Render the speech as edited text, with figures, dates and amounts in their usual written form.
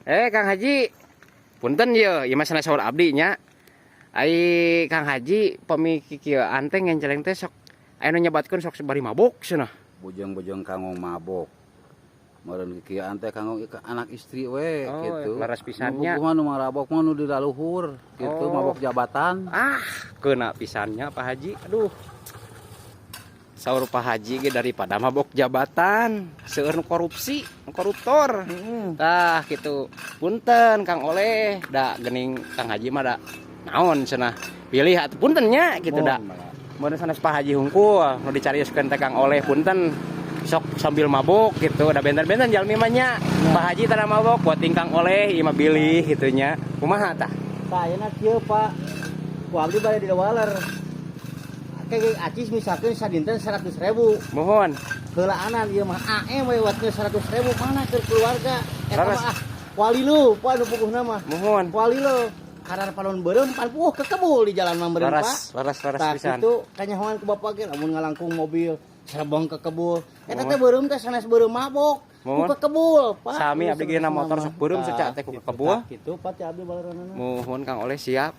Eh, Kang Haji, punten ye, ieu mah sanes saur abdi nya. Ai Kang Haji pami kikieuan teh ngenceleng teh sok aya nu nyebatkeun sok bari mabok cenah. Bujeng-bujeng kanggo mabok. Meureun kikieuan teh kanggo anak istri we Oh, gitu. Leres pisan nya. Nu mah nu marabok mah nu di laluhur gitu, mabok jabatan. Ah, kena pisannya, Pak Haji. Aduh. Saur Pak Haji ge daripada mabok jabatan, seueur nu korupsi, nu koruptor. Tah gitu. Punten, Kang Oleh, da geuning Kang Haji mah da naon cenah. Pilih atuh, punten nya gitu da. Mun sanes Pak Haji hungkul nu dicarioskeun teh Kang Oleh, punten sok sambil mabok gitu, da benten-benten jalmi mah nya. Pak Haji tara mabok buat Kang Oleh ieu mah bilih gitu nya. Kumaha tah? Tah, ayeuna kieu, Pak. Ku abdi bade diwaler. Kayak acis misalkan sadinten 100.000. Mohon. Heulaanan ieu mah AM we watnya 100.000 mana ke keluarga. Eta Leres. mah ah walilu Pak nu puguhna mah. Mohon. Walilu karar panon beureum pan puguh kekebul di jalan mah beureum, Pak. Leres, leres, leres Tah pisan. kitu kanyahoan ku bapak ge lamun ngalangkung mobil serebong kekebul. Eta teh beureum teh sanes beureum mabok. Ku Mohon. Kekebul, Pak. Sami abdi ge na motor sok beureum Tah, secak teh ku kitu, kekebul. tah, kitu, Pak, teh abdi baleranana. Mohon, Kang Oleh, siap.